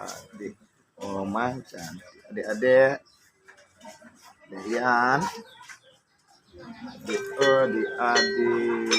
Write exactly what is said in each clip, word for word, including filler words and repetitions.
Adik Omah cantik. Adik-adik. Adik Ian. Adik, oh, adik-adik.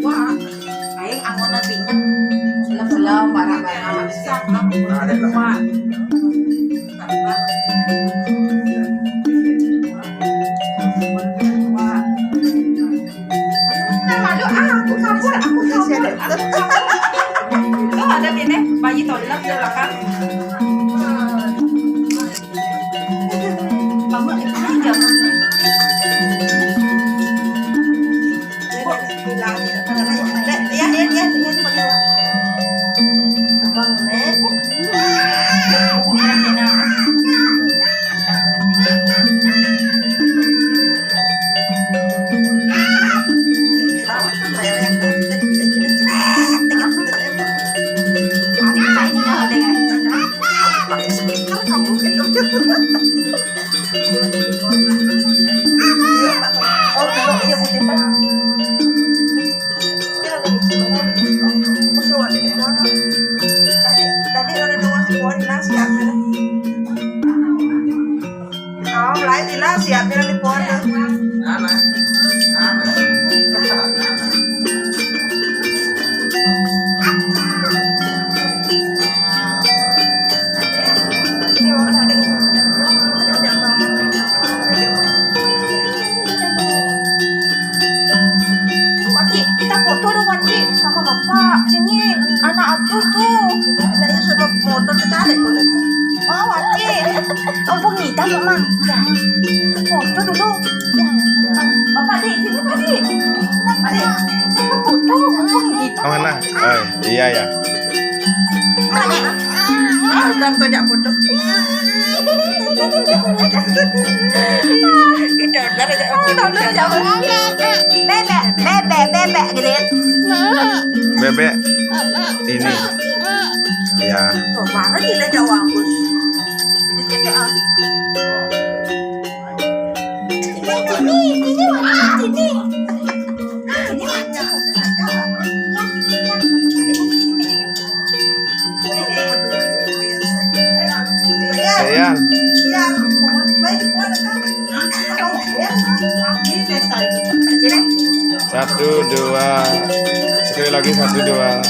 Wah, aing anggona tingkat. Belum, belum, parah, parah. Siap, belum. Nah, ada, belum. Wah. Nah, malu, ah, aku kabur, aku kabur, aku kabur. Tuh, ada bini, bayi tolak di belakang. Bangun, jangan. Ya, ya, ya, ya, ya. Abang, eh. Pakai speaker kamu. Oh, kalau iya, putih, Pak. Tadi, tadi orang doang keluar nasi, apa? Oh, lain, jelas, siap, bilang di pondok. Wati, kita foto dong, Wati, sama bapak. Sini, anak aku tuh. Nah, ini sudah foto tertarik, boleh tuh. Oh, Wati. Oh, Bang Nita, Mama. Ya. Foto dulu. Ya. Bapak, Dik, sini, Pak, Dik. Pak, Dik, kita foto, Bang Nita. Oh, mana? Oh, iya, ya. Mana? Ah, udah, tuh, jak foto. Gitu, udah, jak foto. Bebek, bebek, bebek, gitu ya. Bebek ini. Ya. Tuh, mana gila jauh aku. Ini, ini, ini, ini. Ini macam. Ayan. Satu, dua. Sekali lagi, satu, dua.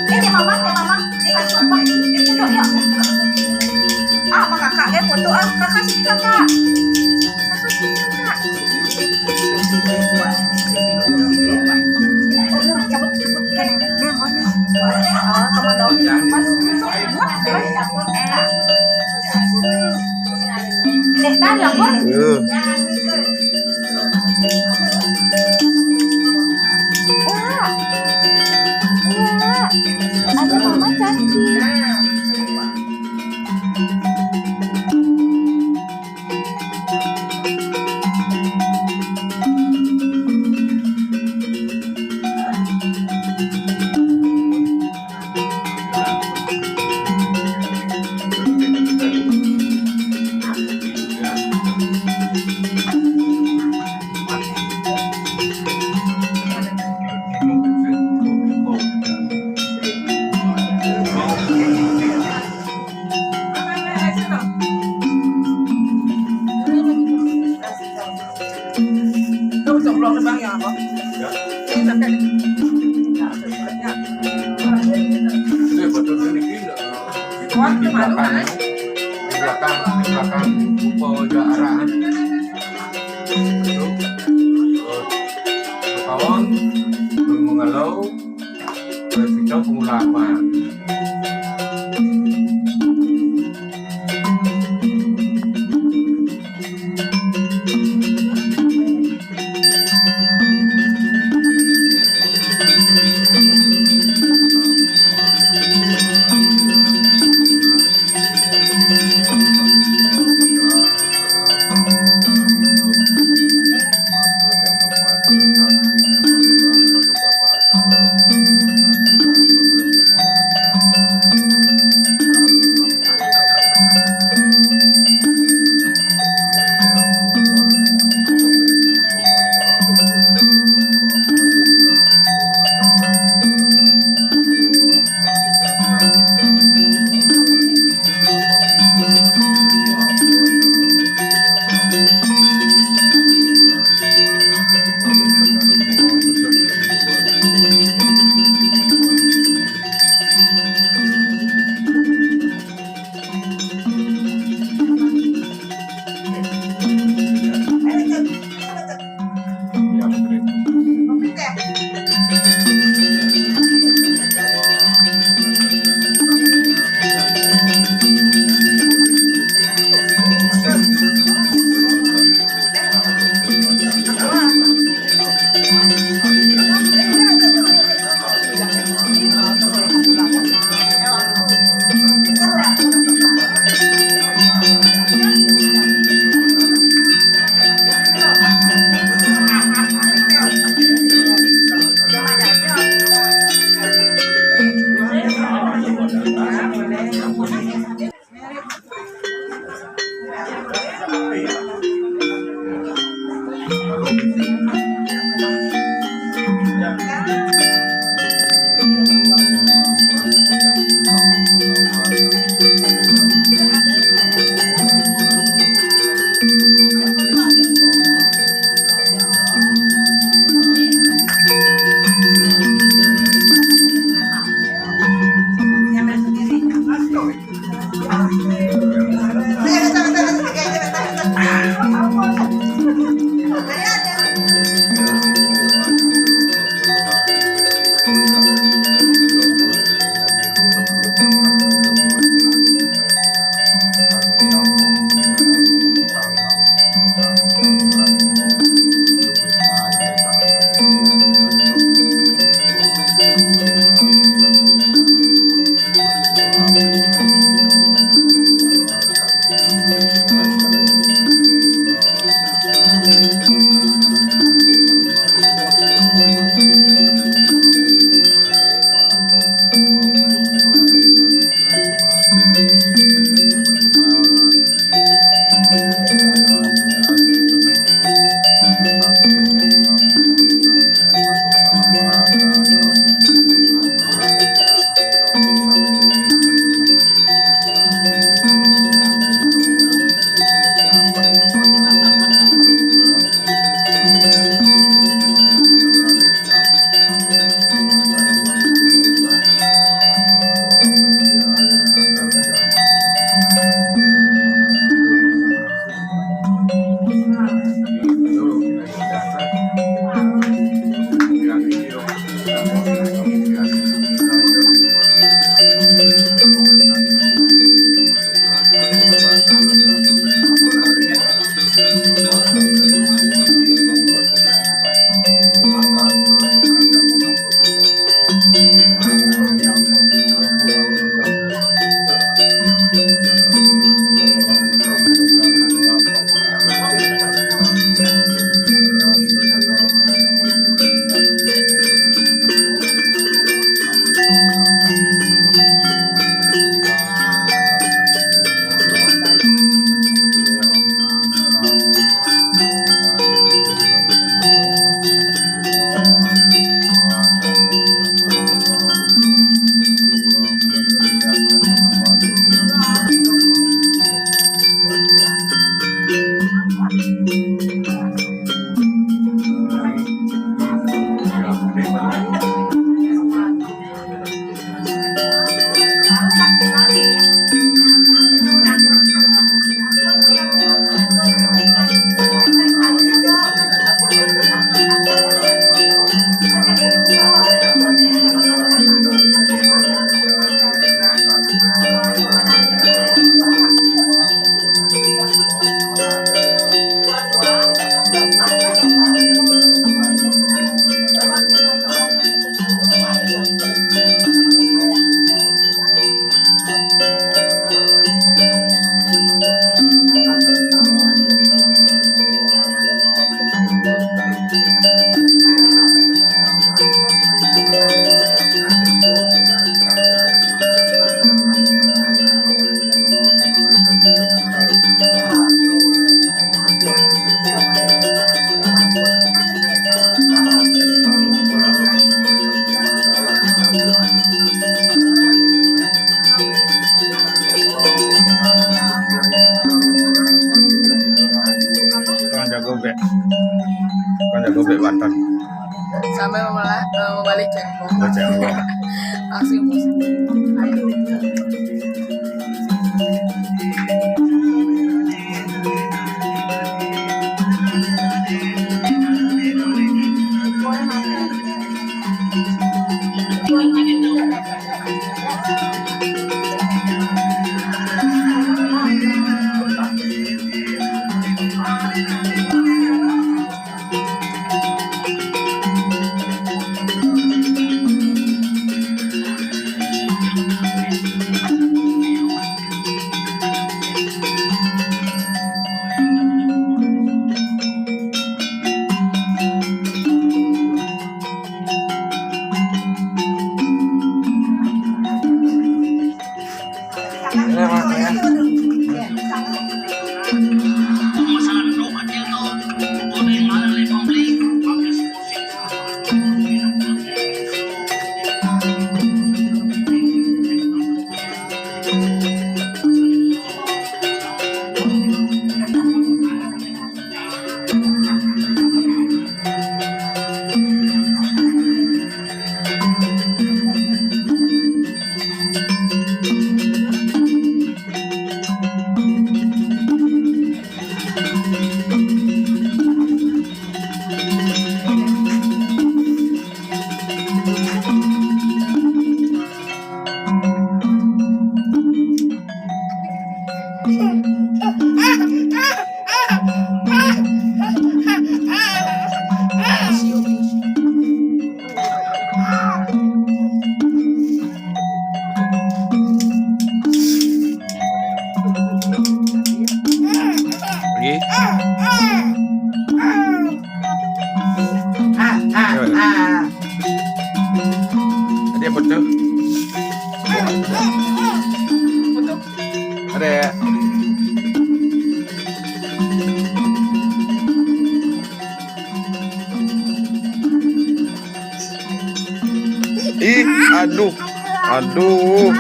Ini, Mama, ini Mama. Ini, Mama. Yuk, yuk. Ah, sama kakak, ya, foto, ah. Kakak sini, kakak. Kakak sini, kakak. Cabut, cabut, kan. Yang mana? Oh, sama daun. Pas. Buat, buat, cabut. Dek, tadi apa? Tuh. Wah. Wah. Ada mama cantik. Lu coblok nih, Bang, ya, apa? Ya. Ini sampai. Ini betul ini gila. Kuat di mana, belakang, mana? Di belakang, di belakang, rupa aja arahan. Kawan, mengelau, kita pengulaman. Tukang jago bek. Tukang jago bek Banten. Sambil mau, eh, mau balik cengkok. Balik cengkok. Langsung. Lagi. Ah, ah, ah. Tadi apa tuh? Ada. Ih, aduh. Aduh.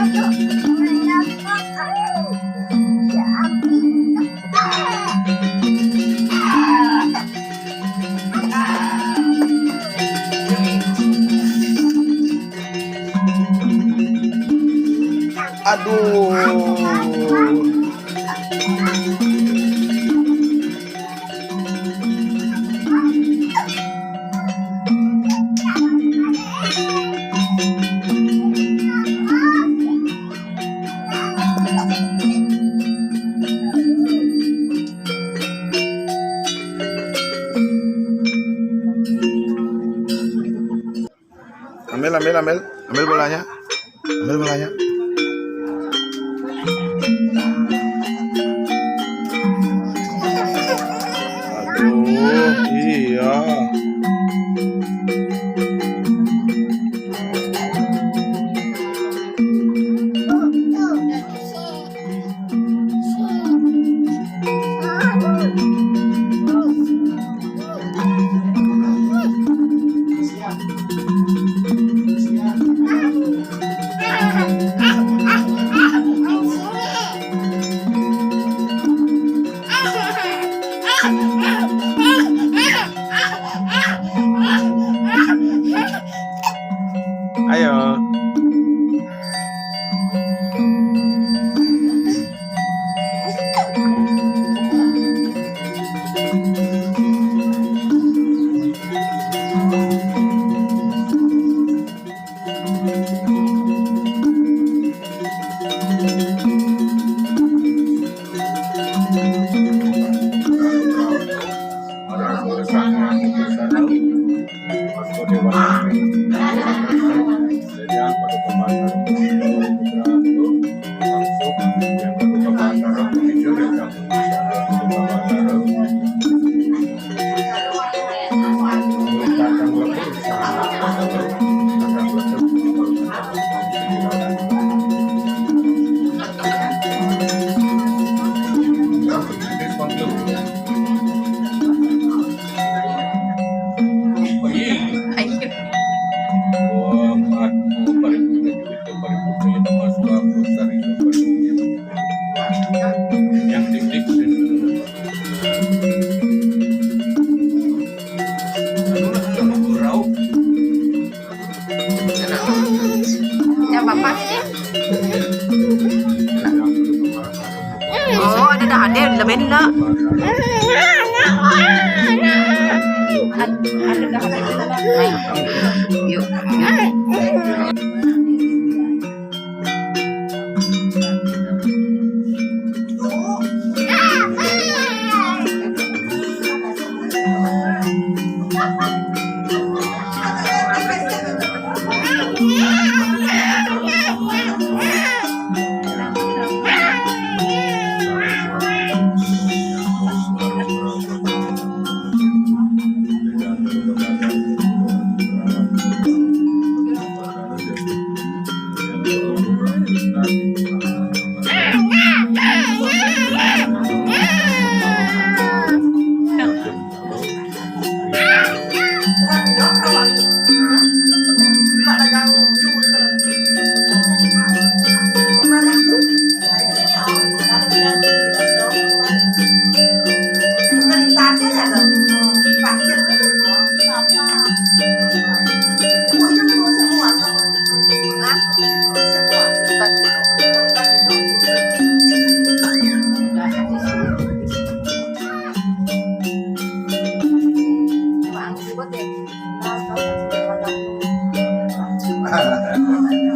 Aduh. Ambil, ambil, ambil. Ambil bolanya. Ambil bolanya. Aduh, iya. Oh, ada dah ada, lamen lah. Ada dah ada. Yuk.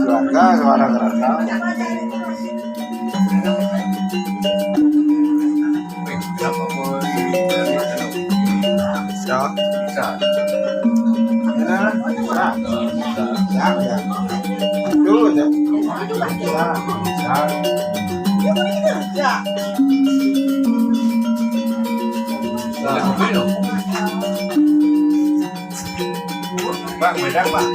Suara, suara keras. Ya, bisa. Ya, bisa. Ya, ya. Betul, ya. Bisa, bisa. Pak, beda, Pak.